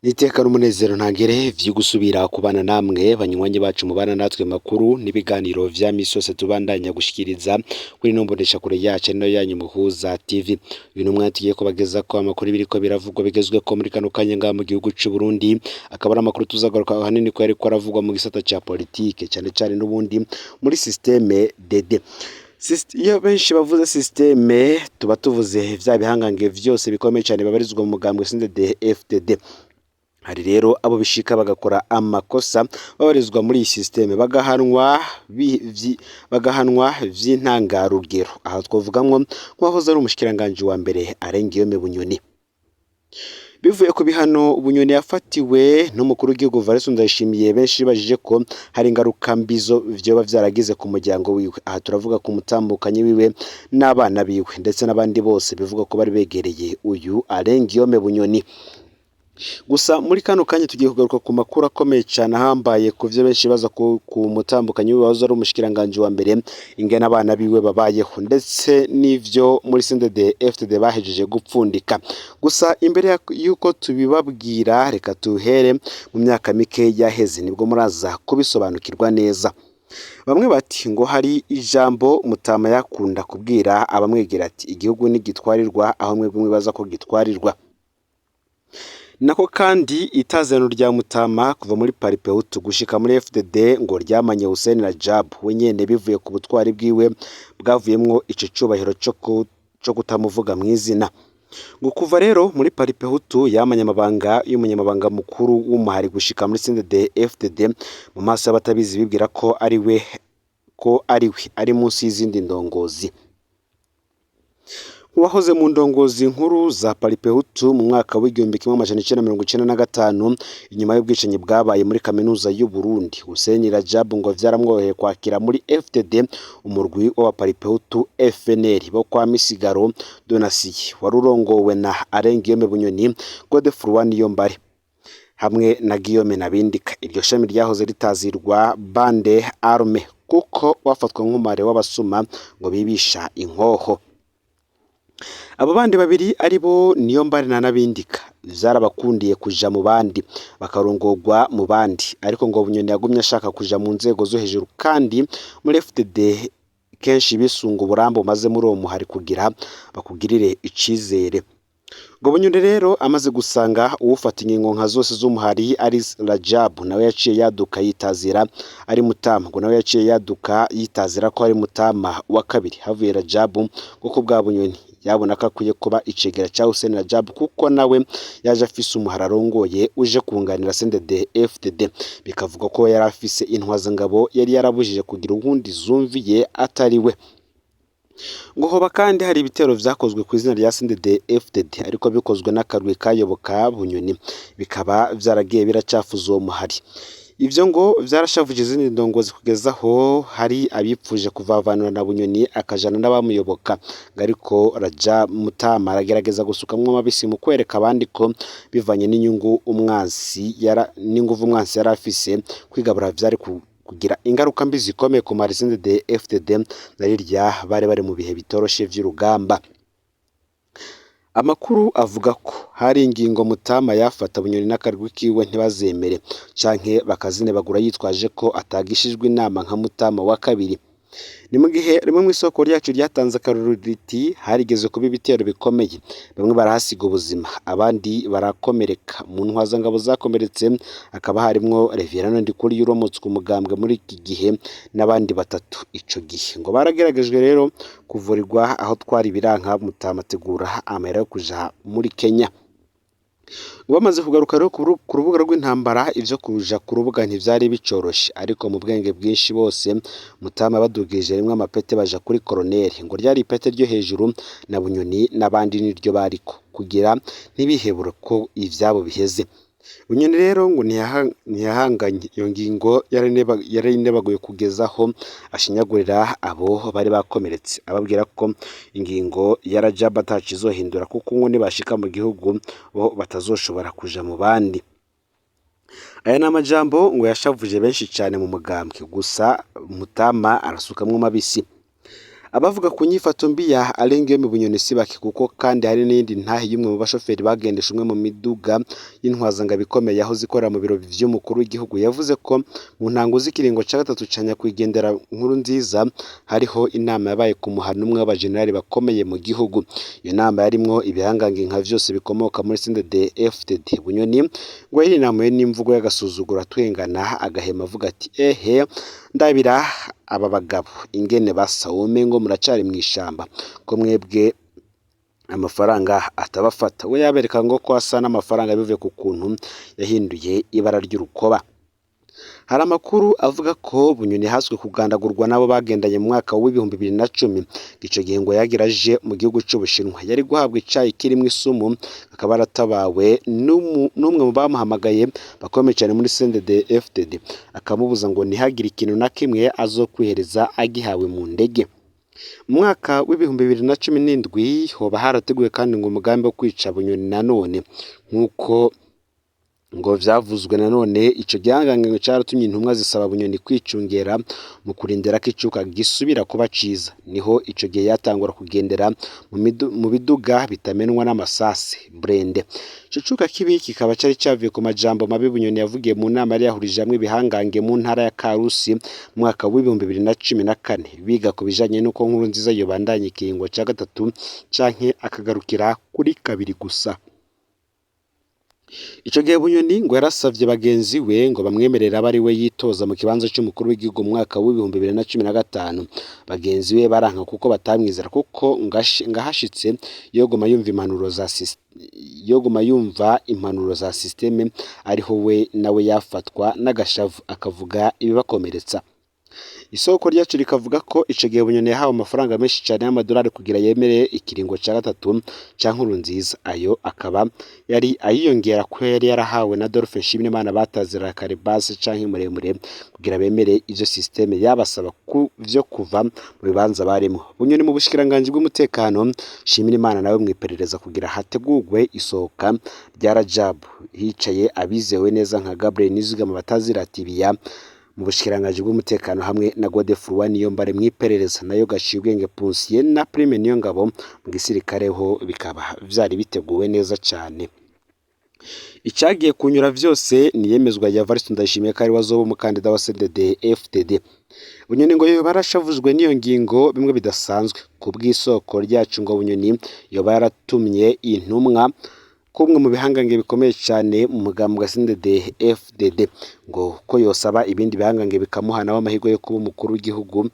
N'iteka n'umunezero ntangere vyo gusubira kubana namwe banywanyi bacu mubana natwe makuru n'ibiganiro vya misi yose tubandanya gushikiriza kuri ino mboneshakure yacu ari nayo yanyu Muhuza TV. Uyu ni umwanya tugiye kubagezako amakuru biriko biravugwa bigezweko muri kano kanya ngaha mu gihugu c'u Burundi, akaba ari amakuru tuzagaruka ahanini ko yariko aravugwa mu gisata ca politike cane cane n'ubundi muri système DD. Iyo benshi bavuze système, tuba tuvuze vya bihangange vyose bikomeye cane babarizwa mu mugambwe CNDD FDD. Hari rero abo bishika bagakora amakosa babarizwa muri iyi système, bagahanwa vy'intangarugero. Aha twovugamwo nk'uwahoze ari umushikiranganji wa mbere Alain Guillaume Bunyoni. Bivuye ku bihano Bunyoni yafatiwe n'umukuru w'igihugu Evariste Ndayishimiye, benshi bibajije ko hari ingaruka mbi zo vyoba vyaragize ku muryango wiwe. Aha turavuga ku mutambukanyi wiwe n'abana biwe, ndetse n'abandi bose bivuga ko bari begereye uyu Alain Guillaume Bunyoni. Gusa muri kano kanya tugiye kugaruka ku makuru akomeye cane ahambaye ku vyo benshi baza ku mutambukanyi wiwe wahoze ari umushikiranganji wa mbere, ingene abana biwe babayeho, ndetse n'ivyo muri CNDD FDD bahejeje gupfundika. Gusa imbere yuko tubibabwira, reka tuhere mu myaka mike yaheze, nibwo muraza kubisobanukirwa neza. Bamwe bati ngo hari ijambo Mutama yakunda kubwira abamwegera, ati: "Igihugu ntigitwarirwa aho mwebwe mwibaza ko gitwarirwa." Nako kandi itazano rya Mutama kuva muri Palipehutu gushika muri FDD ngo ryamanye Hussein Rajab we nyene, bivuye ku butwari bwiwe bwavuyemwo ico cubahiro co kutamuvuga mw'izina. Ngo kuva rero muri Palipehutu yamanye amabanga y'umunyamabanga mukuru w'umuhari gushika muri CNDD FDD, mu maso y'abatabizi bibwira ko ari we ari munsi y'izindi ndongozi. Uwahoze mu ndongozi nkuru za Palipehutu mu mwaka w'1995, inyuma y'ubwicanyi bwabaye muri kaminuza y'u Burundi, Hussein Rajab ngo vyaramworoheye kwakira muri FDD umurwi w'abapalipehutu FNL bo kwa Misigaro Donatien, wari urongowe na Alain Guillaume Bunyoni, Godefroid Niyombare hamwe na Guillaume Nabindika. Iryo shami ryahoze ritazirwa bande arme, kuko wafatwa nk'umubare w'abasuma ngo bibisha inkoho. Abo bandi babiri, ari bo Niyombare na Nabindika, vyarabakundiye kuja mu bandi, bakarongorwa mu bandi, ariko ngo Bunyoni yagumye ashaka kuja mu nzego zo hejuru, kandi muri FDD kenshi bisunga uburambe umaze muri uwo muhari kugira bakugirire icizere. Ngo Bunyoni rero amaze gusanga uwufata ingingo nka zose z'umuhari ari Rajab, nawe yaciye yaduka yitazira ari Mutama. Ngo nawe yaciye yaduka yitazira ko ari Mutama wa kabiri havuye Rajab, kuko bwa Bunyoni yabona ko akwiye kuba icegera ca Hussein Rajab, kuko nawe yaje afise umuhari arongoye uje kunganira CNDD FDD. Bikavuga ko yari afise intwazangabo yari yarabujije kugira uwundi zumviye atari we. Ngo hoba kandi hari ibitero vyakozwe ku izina rya CNDD FDD, ariko bikozwe n'akarwi kayoboka Bunyoni, bikaba vyaragiye biracafuza uwo muhari. Ivyo ngo vyarashavuje izindi ndongozi, kugeza aho hari abipfuje kuvavanura na Bunyoni akajana n'abamuyoboka. Ngo ariko Raja Mutama aragerageza gusukamwo amabisi mu kwereka abandi ko bivanye n'inyungu umwansi yara n'inguvu umwansi yari afise, kwigabura vyari kugira ingaruka mbi zikomeye ku mari CNDD FDD, na rirya bari bari mu bihe bitoroshe vy'urugamba. Amakuru avuga ko hari ingingo Mutama yafata, Bunyoni n'akarwi kiwe ntibazemere canke bakazinebagura, yitwaje ko atagishijwe inama nka Mutama wa kabiri. Ni mu gihe rimwe mw'isoko ryacu ryatanze akarorero riti: "Harigeze kuba ibitero bikomeye, bamwe barahasiga ubuzima, abandi barakomereka." Mu ntwazangabo zakomeretse hakaba harimwo Reverend Ndikuriyo uromotswe umugambwe muri iki gihe n'abandi batatu. Ico gihe ngo barageragejwe rero kuvurirwa aho twari, biranka. Mutama ategura amahera yo kuja muri Kenya. Bamaze kugaruka rero ku rubuga rw'intambara, ivyo kuja ku rubuga ntivyari bicoroshe, ariko mu bwenge bwinshi bose Mutama badugije rimwe amapete, baja kuri koroneri. Ngo ryari ipete ryo hejuru, na Bunyoni n'abandi niryo bariko, kugira ntibihebure ko ivyabo biheze. Bunyoni rero ngo ntiyahanganye iyo ngingo, yarayinebaguye kugeza aho ashinyagurira abo bari bakomeretse, ababwira ko ingingo ya Rajab ataco izohindura, kuko ngo nibashika mu gihugu bo batazoshobora kuja mu bandi. Aya ni amajambo ngo yashavuje benshi cane mu mugambwe, gusa Mutama arasukamwo mabisi. Abavuga ku nyifato mbi ya Alain Guillaume Bunyoni si bake, kuko kandi hari n'iyindi ntahe y'umwe mu bashoferi bagendesha umwe mu miduga y'intwazangabo ikomeye aho zikorera mu biro vy'umukuru w'igihugu. Yavuze ko mu ntango z'ikiringo ca gatatu ca nyakwigendera Nkurunziza hariho inama yabaye ku muhana umwe w'abajenerali bakomeye mu gihugu. Iyo nama yarimwo ibihangange nka vyose bikomoka muri CNDD-FDD. Bunyoni ngo yarinamuye n'imvugo y'agasuzuguro atwengana agahema avuga ati: "Ehe, ndabira aba bagabo ingene basa, womengo muracari mw'ishamba, ko mwebwe amafaranga atabafata." We yabereka ngo ko asa n'amafaranga bivuye ku kuntu yahinduye ibara ry'urukoba. Hari amakuru avuga ko Bunyoni yahaswe kugandagurwa n'abo bagendanye mu mwaka w'2010. Ico gihe ngo yagira aje mu gihugu c'Ubushinwa, yari guhabwa icayi kirimwo isumu, akaba yaratabawe n'umwe mu bamuhamagaye bakomeye cane muri CNDD-FDD, akamubuza ngo ntihagire ikintu na kimwe azokwihereza agihawe mu ndege. Mu mwaka w'2017 hoba harateguwe kandi ngo umugambi wo kwica Bunyoni nanone, nk'uko ngo vyavuzwe nanone. Ico gihangange ngo caratumye intumwa zisaba Bunyoni kwicungera mu kurindira ko icuka gisubira kuba ciza. Niho ico gihe yatangura kugendera mu biduga bitamenwa n'amasase burende. Ico cuka kibi kikaba cari cavuye ku majambo mabi Bunyoni yavugiye mu nama yari yahurije hamwe ibihangange mu ntara ya Karusi mu mwaka w'2014, biga ku bijanye n'uko Nkurunziza yobandanya ikiringo ca gatatu canke akagarukira kuri kabiri gusa. Ico gihe Bunyoni ngo yarasavye bagenzi we ngo bamwemerere abe ari we yitoza mu kibanza c'umukuru w'igihugu mu mwaka w'2015. Bagenzi we baranka kuko batamwizera, kuko ngahashitse yoguma yumva impanuro za systeme, ariho we nawe yafatwa n'agashavu akavuga ibibakomeretsa. Isoko ryacu rikavuga ko ico gihe Bunyoni yahawe amafaranga menshi cane y'amadolari kugira yemere ikiringo ca gatatu ca Nkurunziza. Ayo akaba yari ayiyongera ko yari yarahawe na Adolphe Nshimirimana batazira Karibase canke muremure, kugira bemere ivyo systeme yabasaba ku vyo kuva mu bibanza barimo. Bunyoni mu bushikiranganji bw'umutekano, Nshimirimana nawe mw'iperereza, kugira hategurwe isohoka rya Rajab, hicaye abizewe neza nka Gabriel Nizigama batazira Tibiya mu bushikiranganji bw'umutekano, hamwe na Godefroid Niyombare mw'iperereza, nayo Gacibwenge Ponsier na Prime Niyongabo mu gisirikare. Ho bikaba vyari biteguwe neza cane. Icagiye kunyura vyose ni iyemezwa rya Evariste Ndayishimiye ko ari we azoba umukandida wa CNDD FDD. Bunyoni ngo yoba yarashavujwe n'iyo ngingo bimwe bidasanzwe. Ku bw'isoko ryacu ngo Bunyoni yoba yaratumye intumwa kumwe mu bihangange bikomeye cyane mu mugambi wa CNDD FDD, ngo ko yosaba ibindi bihangange bikamuha nawe amahirwe yo kuba umukuru w'igihugu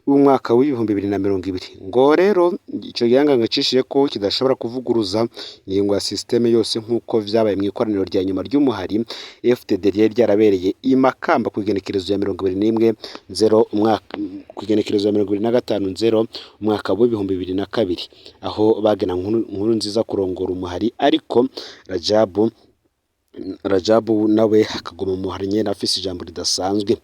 w'umwaka w'2020. Ngo rero ico gihangange cishiye ko kidashobora kuvuguruza ingingo ya systeme yose, nk'uko vyabaye mu ikoraniro rya nyuma ry'umuhari FDD ryari ryarabereye i Makamba ku igenekerezo ya 21 nzero umwaka, ku igenekerezo ya 25 nzero umwaka w'2002, aho bagena Nkurunziza kurongora umuhari, ariko Rajabu nawe akaguma mu muhari nyene afise ijambo ridasanzwe.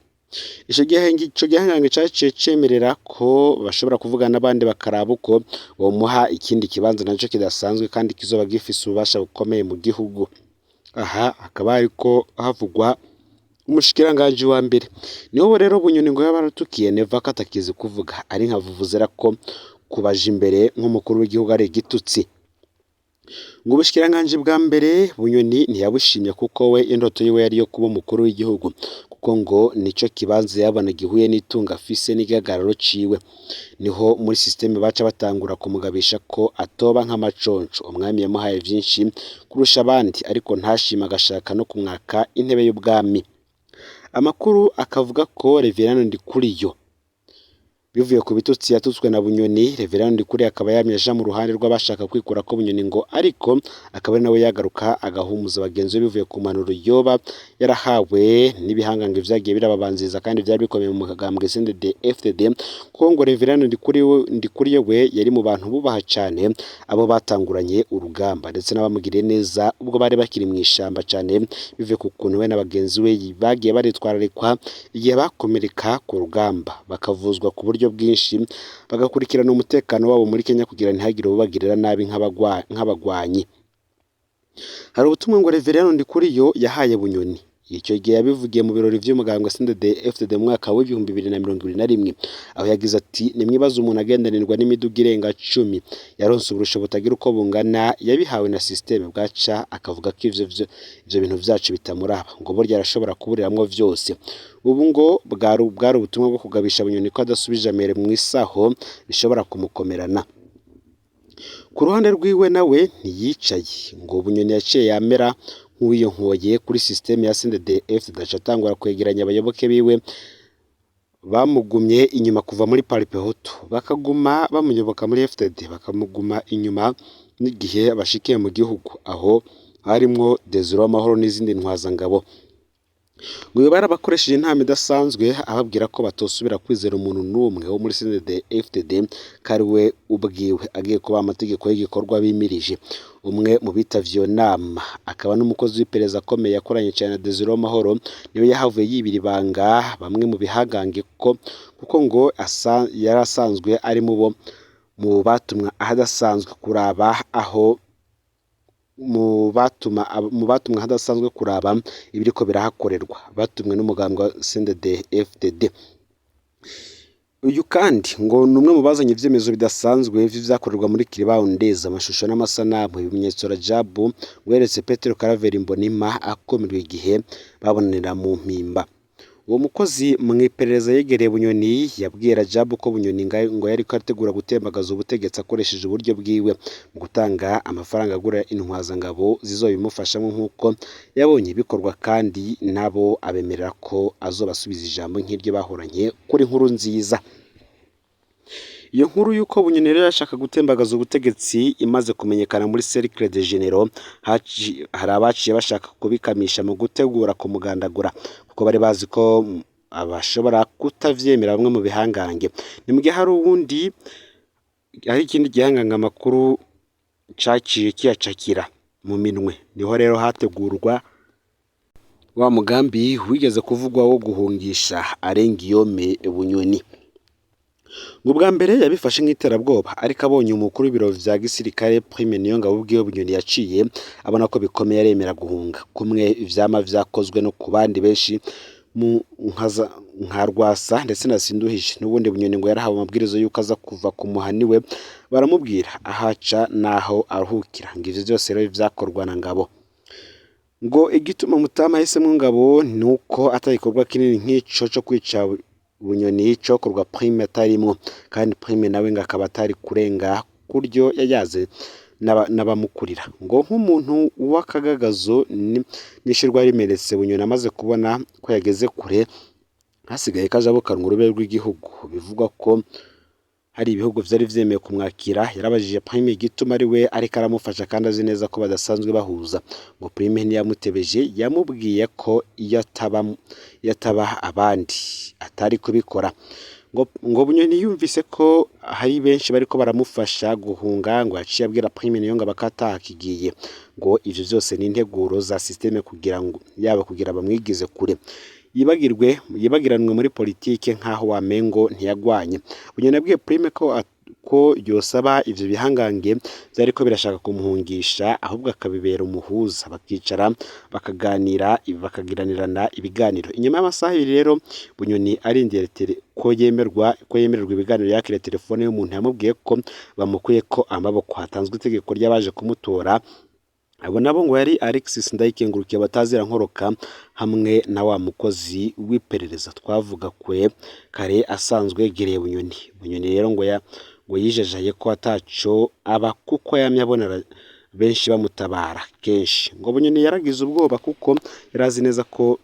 Ico gihangange caciye cemerera ko bashobora kuvugana n'abandi bakaraba uko bomuha ikindi kibanza naco kidasanzwe kandi kizoba gifise ububasha bukomeye mu gihugu. Aha hakaba hariko havugwa umushikiranganji wa mbere. Niho rero Bunyoni ngo yaba yaratukiye Neva ko atakizi kuvuga, ari nka vuvuzera, ko kubaja imbere nk'umukuru w'igihugu ari igitutsi. Ngo ubushikiranganji bwa mbere Bunyoni ntiyabushimye, kuko we indoto yiwe yari iyo kuba umukuru w'igihugu, kuko ngo nico kibanza yabona gihuye n'itunga afise n'igihagararo ciwe. Niho muri systeme baca batangura kumugabisha ko atoba nk'amaconco. Umwami yamuhaye vyinshi kurusha abandi, ariko ntashime, agashaka no kumwaka intebe y'ubwami. Amakuru akavuga ko Reveriyano Ndikuriyo, bivuye ku bitutsi yatutswe na Bunyoni, Reveriyano Ndikuriyo akaba yamye aja mu ruhande rw'abashaka kwikura ko Bunyoni, ngo ariko akaba ari nawe yagaruka agahumuza bagenzi be bivuye ku mpanuro yoba yarahawe n'ibihangange vyagiye birababanziriza kandi vyari bikomeye mu mugambwe CNDD FDD, kuko ngo Reveriyano Ndikuriyo we yari mu bantu bubaha cane abo batanguranye urugamba, ndetse n'abamugiriye neza ubwo bari bakiri mw'ishamba cane, bivuye ku kuntu we na bagenzi we bagiye baritwararikwa igihe bakomereka ku rugamba, bakavuzwa ku buryo bwinshi, bagakurikirana umutekano wabo muri Kenya kugira ntihagire uwubagirira nabi nk'abagwanyi. Hari ubutumwa ngo Reveriyano Ndikuriyo yahaye Bunyoni. Icyo gihe yabivugiye mu birori vy'umugambwe CNDD-FDD mu mwaka w'2021, aho yagize ati: "Nimwibaze umuntu agendanirwa n'imiduga irenga 10, yaronse uburusho butagira uko bungana, yabihawe na systeme, bwaca akavuga ko ivyo bintu vyacu bitamuraba, ngo burya arashobora kuburiramwo vyose." Ubu ngo bwari ubutumwa bwo kugabisha Bunyoni ko adasubije amere mw'isaho bishobora kumukomerana. Ku ruhande rwiwe nawe ntiyicaye, ngo Bunyoni yaciye yamera nk'uwiyonkoye kuri systeme ya CNDD-FDD, aca atangura kwegeranya abayoboke biwe bamugumye inyuma kuva muri Palipehutu, bakaguma bamuyoboka muri FDD, bakamuguma inyuma n'igihe bashikiye mu gihugu, aho harimwo Desire Uwamahoro n'izindi ntwazangabo. Ngo yoba yarabakoresheje inama idasanzwe, ababwira ko batosubira kwizera umuntu n'umwe wo muri CNDD-FDD, ko ari we ubwiwe agiye kubaha amategeko y'igikorwa bimirije. Umwe mu bitavye iyo nama, akaba n'umukozi w'iperereza akomeye yakoranye cyane na Desire Uwamahoro, niwe yahavuye yibira ibanga bamwe mu bihangange ko kuko ngo yari asanzwe ari mu bo mu batumwa ahadasanzwe kuraba aho mu batumwa ahadasanzwe kuraba ibiriko birahakorerwa, batumwe n'umugambwe wa CNDD-FDD. Uyu kandi ngo ni umwe mu bazanye ivyemezo bidasanzwe vy'ivyakorerwa muri Kilibaho Ndeza, amashusho n'amasanamu, ibimenyetso Rajabu ngo yeretse Petero Karaveri Mbonimpa akumirwa igihe babonanira mu Mpimba. Uwo mukozi mw'iperereza yegereye Bunyoni yabwiye Rajabu ko Bunyoni ngo yariko ategura gutembagaza ubutegetsi akoresheje uburyo bwiwe mu gutanga amafaranga agura intwazangabo zizobimufashamwo, nk'uko yabonye bikorwa, kandi nabo abemerera ko azobasubiza ijambo nk'iryo bahoranye kuri Nkuru Nziza. Iyo nkuru y'uko Bunyoni rero yashaka gutembagaza ubutegetsi imaze kumenyekana muri Cercle de Généraux, hari abaciye bashaka kubikamisha mu gutegura kumugandagura, kuko bari bazi ko abashobora kutavyemera bamwe mu bihangange. Ni mu gihe hari uwundi, hari ikindi gihangange amakuru caciye kiyacakira mu minwe. Niho rero hategurwa wa mugambi wigeze kuvugwa wo guhungisha Alain Guillaume Bunyoni. Ngo ubwa mbere yabifashe nk'iterabwoba, ariko abonye umukuru w'ibiro vya gisirikare Prime Niyongabo ubwiwe, Bunyoni yaciye abona ko bikomeye, aremera guhunga, kumwe ivyama vyakozwe no ku bandi benshi mu nka Rwasa ndetse na Sinduhije. N'ubundi Bunyoni ngo yarahawe amabwiriza y'uko aza kuva ku muhani we, baramubwira ahaca n'aho aruhukira. Ngo ivyo vyose rero vyakorwa na Ngabo. Ngo igituma Mutama ahisemwo Ngabo ni uko atagikorwa kinini nk'ico co kwica Bunyoni cokorwa Prime atarimwo, kandi Prime nawe ngo akaba atari kurenga kuryo yayaze n'abamukurira. Ngo nk'umuntu w'akagagazo n'ishirwa rimeretse, Bunyoni amaze kubona ko yageze kure, hasigaye kajabukanwa urube rw'igihugu, bivugwa ko hari ibihugu vyari vyemeye kumwakira, yarabajije Prime igituma ari we ariko aramufasha kandi azi neza ko badasanzwe bahuza. Ngo Prime ntiyamutebeje, yamubwiye ko iyo ataba abandi atari kubikora. Ngo Bunyoni yumvise ko hari benshi bariko baramufasha guhunga, ngo yaciye abwira Prime Niyongabo ko atahakigiye. Ngo ivyo vyose ni integuro za systeme kugira ngo yaba kugira bamwigize kure, yibagirwe yibagiranwe muri politike nk'aho wamengo ntiyagwanye. Bunyoni yabwiye Prime ko yosaba ivyo bihangange vyariko birashaka kumuhungisha, ahubwo akabibera umuhuza, bakicara bakaganira, bakagiranirana ibiganiro. Inyuma y'amasaha 2 rero Bunyoni arindiriye ko yemerwa ko yemererwa ibiganiro, yakiriye telefone y'umuntu yamubwiye ko bamukuye ko amaboko, hatanzwe itegeko ry'abaje kumutora. Abo nabo ngo yari Alexis Ndayikengurukiye batazira nkoroka, hamwe na wa mukozi w'iperereza twavuga kwe kare asanzwe yegereye Bunyoni. Bunyoni rero ngo yijejaye ko ataco aba, kuko yamye abona benshi bamutabara kenshi. Ngo Bunyoni yaragize ubwoba kuko yari azi neza ko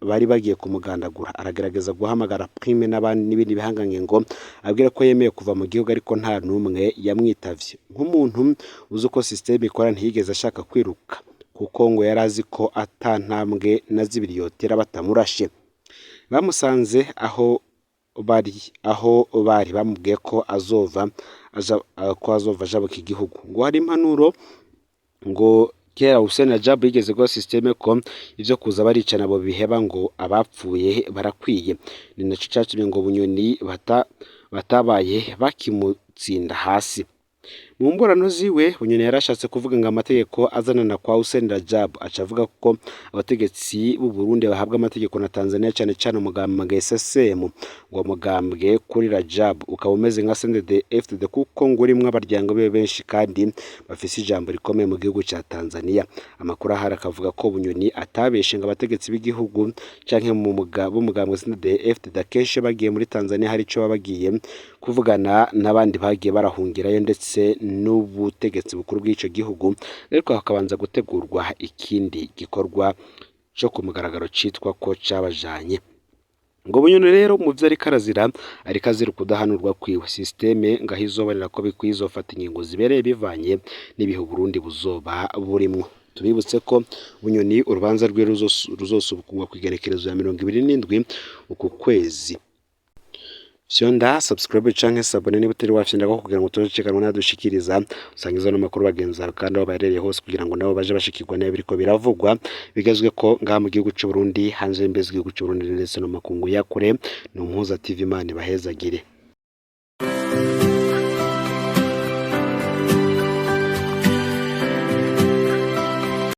bari bagiye kumugandagura, aragerageza guhamagara Prime n'abandi n'ibindi bihangange ngo abwire ko yemeye kuva mu gihugu, ariko nta n'umwe yamwitavye. Nk'umuntu uzi uko systeme ikora, ntiyigeze ashaka kwiruka, kuko ngo yari azi ko ata ntambwe na zibiri yotera batamurashe. Bamusanze aho bari bamubwiye ko azova ajabuka igihugu. Ngo hari impanuro ngo kera Hussein Rajabu yigeze guha systeme ko ivyo kuza baricana bo biheba, ngo abapfuye barakwiye. Ni naco catumye ngo Bunyoni batabaye bakimutsinda hasi. Mu mburano ziwe, Bunyoni yarashatse kuvuga ngo amategeko azanana kwa Hussein Rajab, aca avuga ko abategetsi b'u Burundi bahabwa amategeko na Tanzania, cane cane umugambwe SSM. Ngo mugambwe kuri Rajab ukaba umeze nka CNDD-FDD, kuko ngo urimwo abaryango biwe benshi kandi bafise ijambo rikomeye mu gihugu ca Tanzania. Amakuru ahari akavuga ko Bunyoni atabeshe, ngo abategetsi b'igihugu canke mu b'umugambwe CNDD-FDD akenshi bagiye muri Tanzania hari ico baba bagiye kuvugana n'abandi bagiye barahungirayo ndetse n'ubutegetsi bukuru bw'ico gihugu, ariko hakabanza gutegurwa ikindi gikorwa co ku mugaragaro citwa ko cabajanye. Ngo Bunyoni rero mu vyo ariko arazira, ariko azira ukudahanurwa kwiwe. Système ngaho izobonera ko bikwiye, izofata ingingo zibereye bivanye n'ibihe Burundi buzoba burimwo. Tubibutse ko Bunyoni urubanza rwe ruzosubukurwa kw'igenekerezo ya 27 uku kwezi. Fyonda subscribe canke s'abonner niba utari wafyondako kugira ngo utocikanwa n'adushikiriza. Usangiza no makuru bagenzi bawe kandi aho baherereye hose, kugira ngo nabo baje bashikirwa nayo biriko biravugwa bigezwe ko ngaha mu gihugu c'u Burundi, hanze y'imbibe z'igihugu c'u Burundi, ndetse no makungu ya kure. Ni Umuhuza TV. Imana ibahezagire.